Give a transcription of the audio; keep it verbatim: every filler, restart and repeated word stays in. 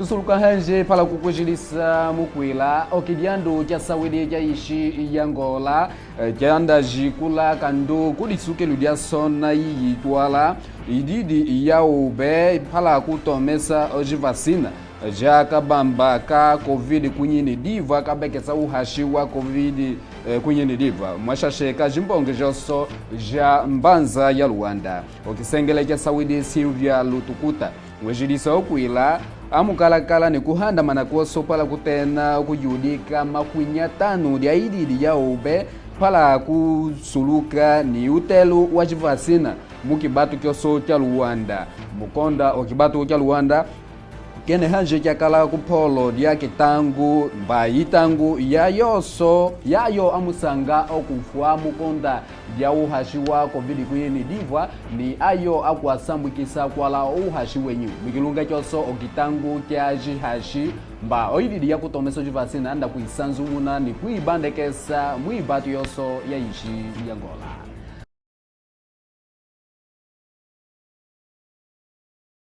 Tusuluka hanje pala kukushilisa mukwila okidiandu kia sawidi kia ishi ya Ngola, eh, kianda jikula kandu kudisukelu dia sona iyitwala ididi ya ube pala kutomesa ojivasina ja kabamba ka covid kunyini divwa kabekesa uhashi wa covid, eh, kunyini divwa mwashasheka jimbonge joso ja mbanza ya Luanda. Okisengele kia sawidi Sylvia Lutukuta wejilisa okwila amukalakala ni kuhandamana kwoso pala kutena kuyudika makumi atanu dia ididi ya ube pala kusuluka ni utelu wa jivasina mukibatu kioso kia Luanda. Mukonda okibatu kia Luanda kene hanje kiakala kupolo dia kitangu mba itangu ya yoso yayo amusanga okufwa mukonda dia uhashi wa covid kunyini divwa ni ayo akwasambukisa kwala uhashi wenyi mukilunga kioso okitangu kia jihashi mba oididi ya kutomesa ojivasina anda kuisanzumuna ni kuibandekesa mwibatu yoso ya ishi ya Ngola.